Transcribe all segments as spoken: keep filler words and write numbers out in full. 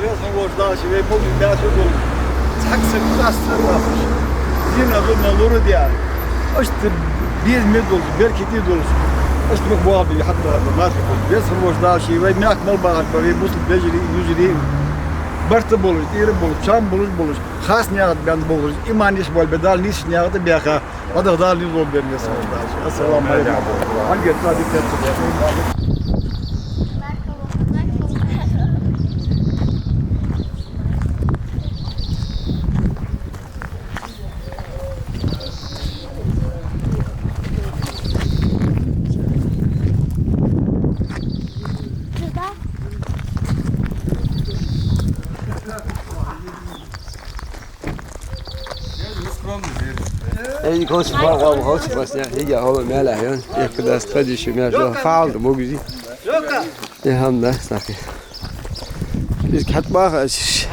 Веза хинна волча Дала ше вай могаш баьсса долда. Цхьаккха саг къаста ца латташ, дина дунна лораде. Иштта безаме долаш, беркате долаш, иштта мах боагӀа бе хьатта марха. Веза хинна волча Дала ше вай мехка мел бахача ба вай бусалба вежарий, йижарий, барт болаш, тӀера болаш, чам болаш, болаш, харц наькъа тӀа баьнна болаш, иман йиш болаш бе Дала нийсача наькъа тӀа баьха. Ва даха Дала низ лолба веза хинна волча Дала ше. Ассаламу Ӏалайкум. Хьангер ца дика. Эй, кхоачаш ба, кхоачаш ба, кхоачаш ба, я, хьо мел а йон, я, кхы дац тха дийша мел, жо, фаал да, могаш. Е хӀама да, сахи. Из хьат баха асиш.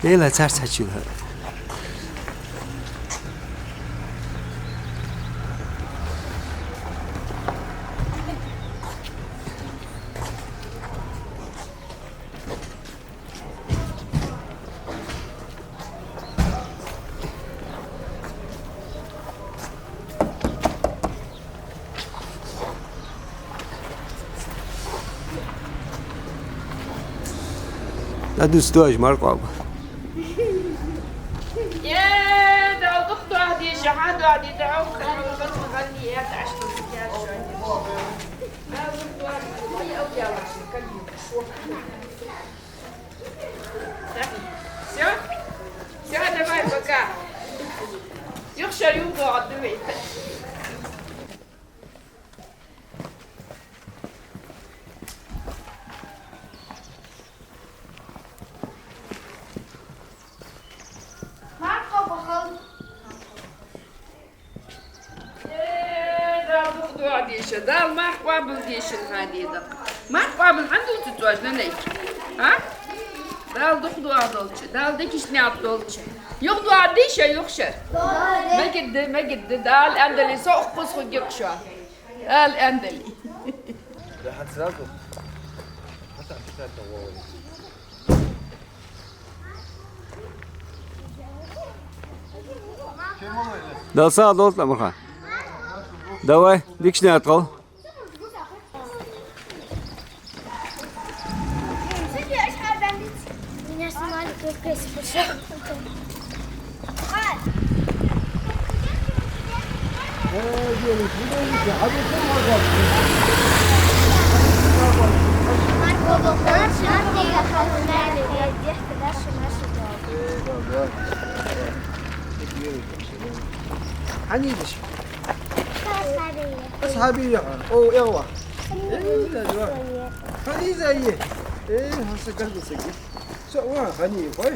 Лейла, цар цхьаччул хьа. ДӀадувца доажа маркъа ба. Е, Дала дукха доагӀа дийша, хьа доагӀа дийша, хьо кхы хьо гӀанни, гӀанни, я тӀаш тӀа сикяр шоай. Дала дукха доагӀа дийша, я алкъяла ши кабинка шо. Всё? Всё, давай, пока. Юха шоай юха доагӀа дувай. Э, Дала дукха доагӀа дийша, Дала марха къоабал дийша хьа дийша. Марха къоабал хӀана дувц цо, нанайка? А? Дала дукха доагӀа долча, Дала дикача наькъа долча. Юха доагӀа дийша, юха шоай. Мегаш да, мегаш да, Дала аьннадале, со укхаза хургья шо. Дала аьннадале. Да, хӀанз сразу. Дала сагӀа долда, Амархан. Давай, дикача наькъа тӀа гӀо. Меня снимали только если бы что. Хьан йийдеш? Асхьабий яхар. О, эгӀа. Хьан йийза е? Э, хьан са гаргал саг. Со ва хьан йий, хой?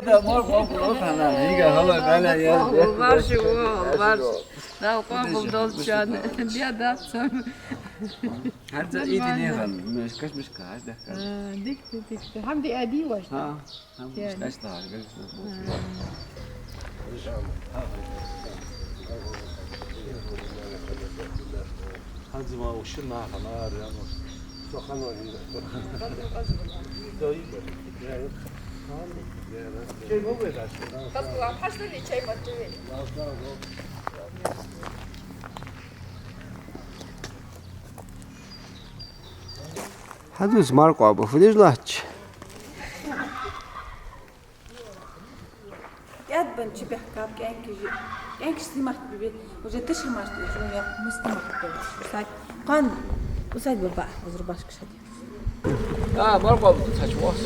Да, морковку вот она, Рига, гало, гало, я, я. Варши, о, варши. Да, къоабал долча. Беа дац. ХӀанз идине гӀан, меш каш мешка, хӀаж дахка. Э, дикте, дикте. ХӀама диа дий ваш? ХӀа, хӀама диа. Мешка аш тагӀар, гаш. ХӀанз ма уши нахана аряно. Сохано гинда. Чай мо беда. Хазла, хазла чай ма туве. Хьадувц маркъоба, фу деш латт? КӀаьдбан чу бехкаб кӀаьнкаш, кӀаьнкаш снимать бе, уже тыша машта, уже у меня мы снимать делаем. Усадь, кан, усадь баба, уже рубашка шади. А, маркъоба дувц хьачу вос.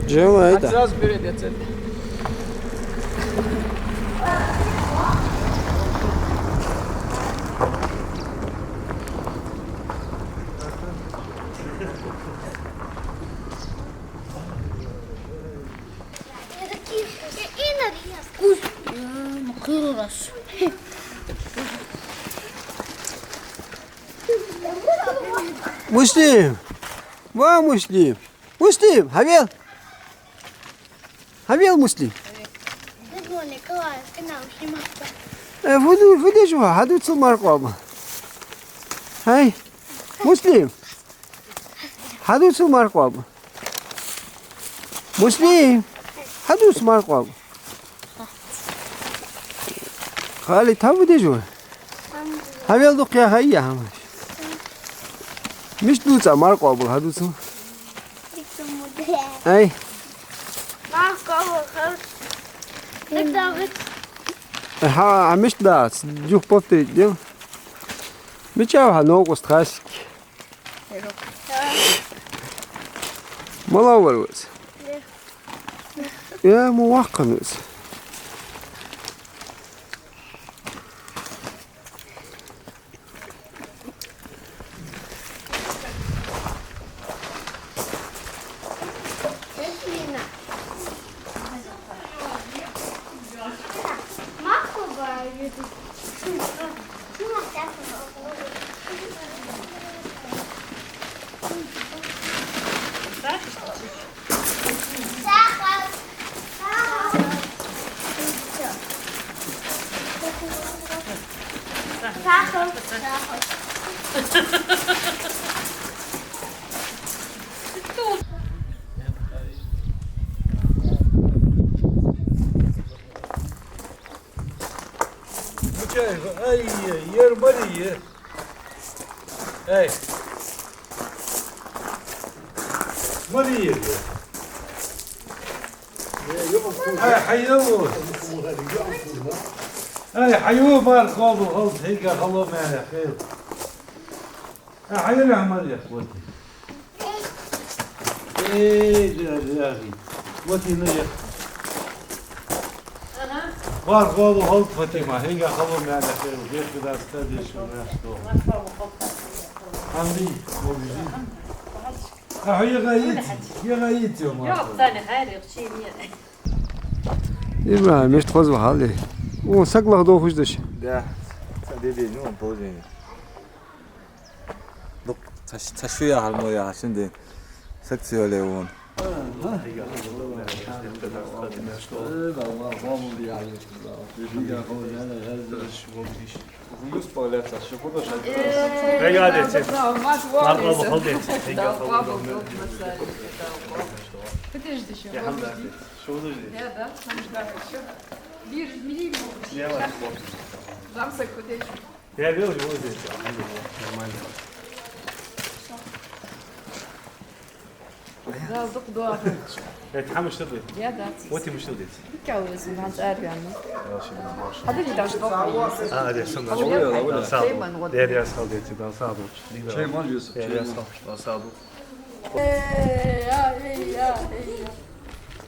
Желаю, да. Сразу перед этим. Муслим! Ва Муслим! Муслим, хьавел! Хьавел, Муслим! Э, фу ду, фу деш ва, хьадувцал маркъоба. Хьай, Муслим! Хьадувцал маркъоба. Муслим, хьадувц маркъоба. Халид, хьан фу деш ва? Хьавел дукха яха я хӀамаш. Мишта дувц маркъоба, хьадувцал. Ай. Хьа, а мишта дац, юха повторить дел. Мича ва хьа новкъост хасик? Мала вар вац? Э, ма ваккхана вац. Ай, ер бари, ай. Бари ер. Ай, хьайо. Ай, хьайо, маркъоба хилда, хӀейга хало маьре хил. Ай, хьайо, хьамар я, вот. Эй, да, да. Вот и наверх. Ага. Маркъоба хилда, Фатима, хӀейга хало маьре хил, бехк дац, тадеш, у нас дома. Андрей, побежи. А хьо егӀайит, егӀайит, ё, маркъоба. Ибрахим, мишта хоза ва хьал? О, саг лахдохаш даш. Да. Ца дедей, ну, он положение. Дукха ца ш-, ца шу яхар мо яхар шин ден. Саг ца йоле вон. Мега деци. Маркъоба хилда деци. Мега хилда. Подожди, ещё. Шу подожди. Я, да? Нам же надо ещё. Бир, мили. Я вас. Вам саг подожди. Я вижу, вот здесь. Нормально. Да, дукха доагӀа. Э, хӀама мишта да? Я, да. Вот и мишта да. Дика ва из, нах арвяна. Хьадига даш боху. А, да, сон да. Хьадига даш. Чай ма вон. Да, да, схал деци, да, саду. Чай ма вон. Да, да, схал. Да, саду. Э, я, э, я, э, я.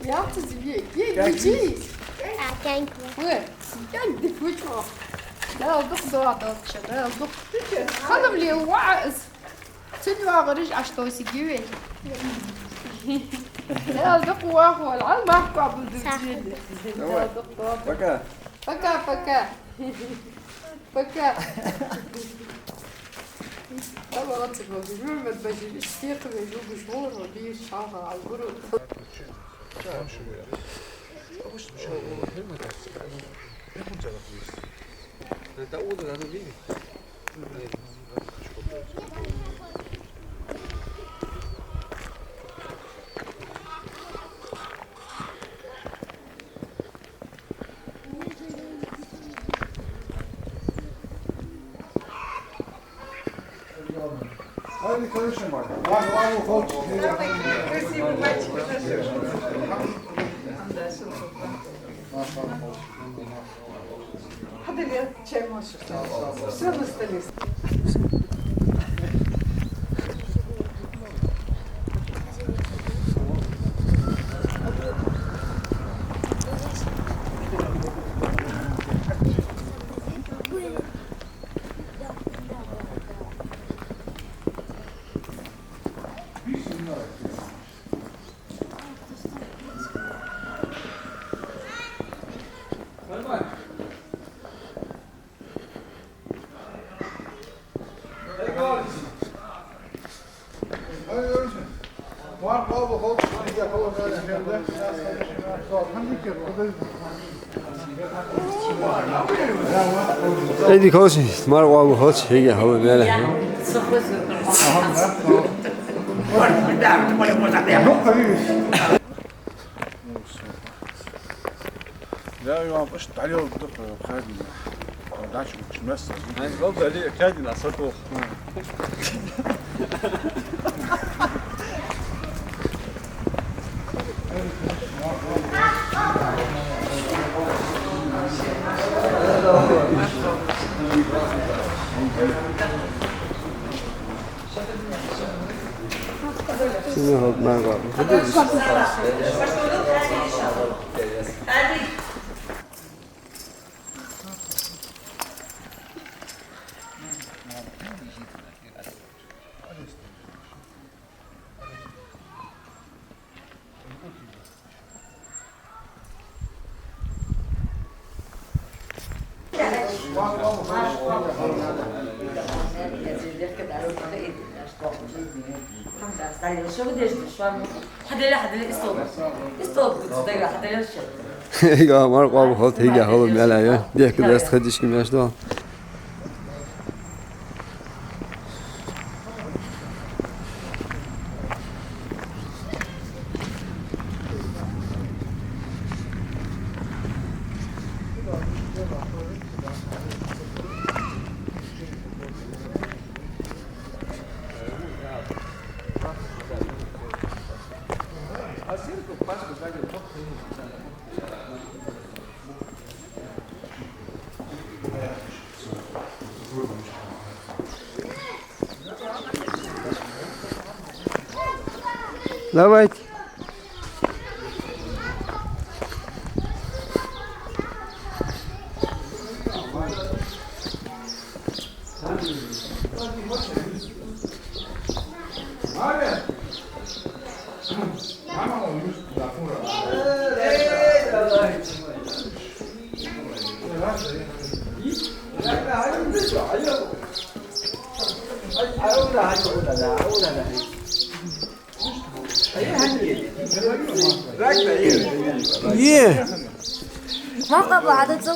Я, ты тебе, где, где? А, тянь. Ой, тянь, ты чё? Дала дукха доагӀа долча, Дала дукха. Хала ма ле, воӀ из. Цун йоагӀараш Ӏаш тосиге вай. Дала дукха воахаволва, Ӏа марха къоабалдергда вай. Давай. Дала дукха доагӀа. Пока. Пока, пока. Пока. Дала оццигла Мухьаммад-Башир, иштта сиха вай жугуш вора, бийш хьалха Ӏалгура. Спасибо, мальчик. Хьадали чай, мальчик. Всё на столе. Ӏийди кхоачаш, марха къоабал хилда, хьега хьалха мел. Да, Иван, пусть тарел дукха хайна. Дача учмес. Ай, гол дали, кадина сатох. Шуна хӀалт нагахь. Хьадала, хьадала, истол. Истол, дага, хьадала, шо. Хьега марха къоабал хилда, хьега хьалха мел я. Дехка даста хадишка меш да. Давайте. Е. Мархаба, Ӏадуцу.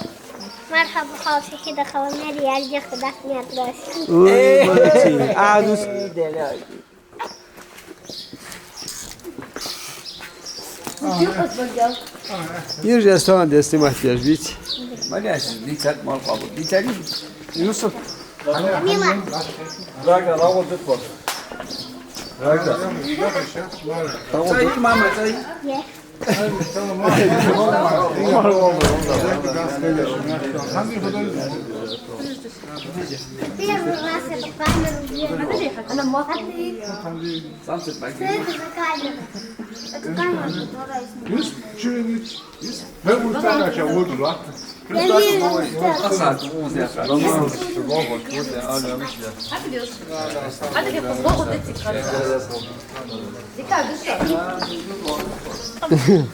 Мархаба, хьалха хи дахала мер, ял дехка даха мер дас. Ой, молодцы. Ӏадус. Иржа стан дес снимать еш виц. Маляс, дицат мархаба. Дицари? Юсуп. Амина. Рага, лаго дыппо. Рага. Лаго дыппо. Мама, цай. Е. Первый раз эту камеру вижу. Она махает. Что это за камера? Это камера, которая снимает. Есть что-нибудь? Есть? Мы будем так, а вот, ладно. Я вижу, что.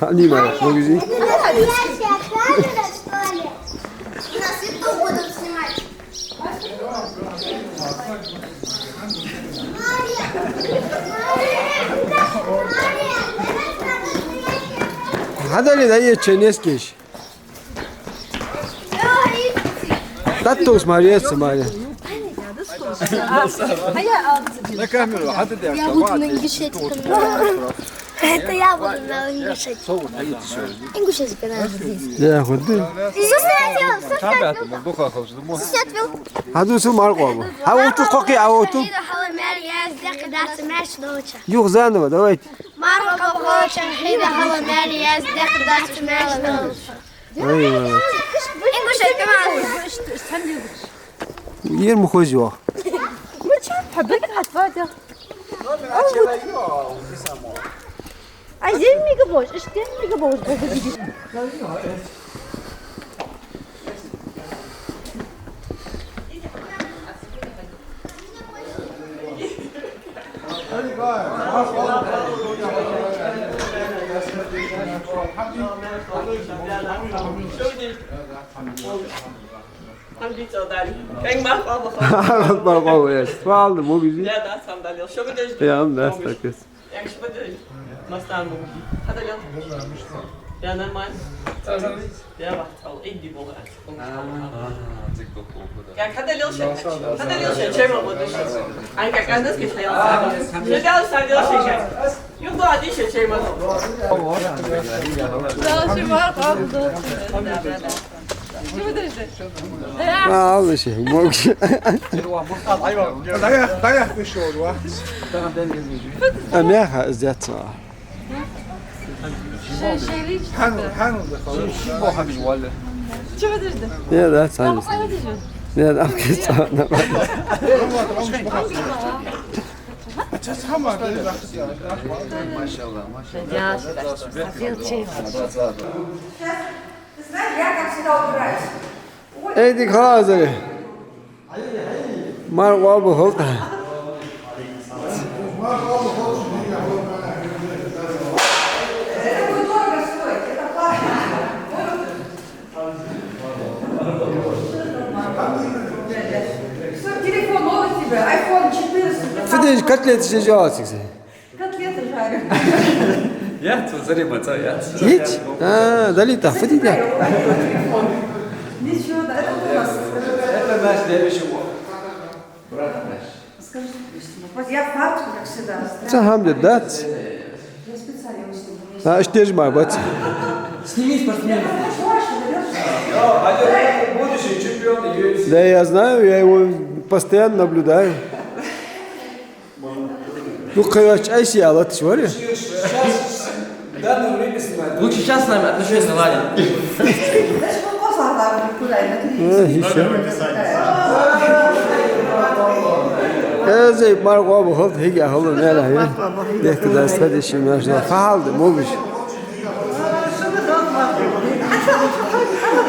Они мои, ну, вези. Это настоящая камера, что ли? Нас YouTube будут снимать. Хьадале, да, е чай нескеш. Таттус, Мария, Мария. На камеру, а ты. Я буду на ингушетском. Это я буду на ингушетском. Ингушетская, наверное, здесь. Я худы. Слушай, я делаю, слушай, я делаю. Слушай, я делаю. Хьадусу маркъо. Хьа уту, хокхи, а уту. Юх заново, давайте. Маркъо бохоча хида хала мери яз дехдач меш долча. Ай, молодец. Ингушетка ман. Ер ма хоза йоах. Хьабек хьатвадя. Ай, зен мига бош, иш ден мига бош, бога диги. Маркъо, я, свалды, могу жить. Я, да, сам далил. Что вы держите? Я, да, так есть. Як шо бадали? Мастан бу. Хьадалел. Я нормально. Я вахтал. Иди бога. Ага, цик бу, бу, да. Як хьадалел шо? Хьадалел шо, чей ма буду шо. Ай, как она скажет, я сам. Шо дал, сам дал шо. Юго, а ты шо, чей ма буду. Да, шо ма буду. Да, да, да. А, аллыш, могу. Даяхь, даяхь вышел, ва. А мяха здесь. Хьану, хьану да хала. Чего подожди? Не, да, сами. Нет, а кица. Машалла, машалла. Ты знаешь, я как всегда убираюсь. Эй, дика хазар. Маркъо бохалта. Это будет дорого стоить, это платно. Всё, телефон новый тебе, айфон четырнадцать. Фу деш, котлеты же жалуются. Котлеты жарю. Я тут заниматься, я. Ич? А, далита, фу деш? Ничего, да, это у нас. Это наш следующий урок. Брат наш. Скажи, я фартук, как всегда. Ца хьам де дац. Я специально его снимаю. А, аш теж ма бац. Сними спортсмена. Будущий чемпион ю эф си. Да, я знаю, я его постоянно наблюдаю. Ну, короче, айси алат швари. Сейчас, в данное время снимать. Лучше сейчас с нами отношения наладим. Э, ещё. Э, зей, маркъо бохалта, хиги ахала, не ла, я. Дехка да стади ши мяшла. Фахалды, могуш.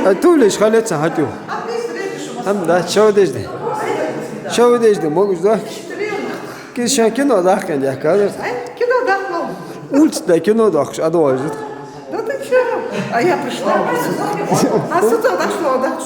А тулиш халеца хатю. Ам да, шо дежди. Шо дежди, могуш да. Кис шо кино дахкан, я кадр. Ай, кино дахкал. Улица да кино дахкаш, а давай жит. Да ты чё? А я пришла. А с утра дошла, да?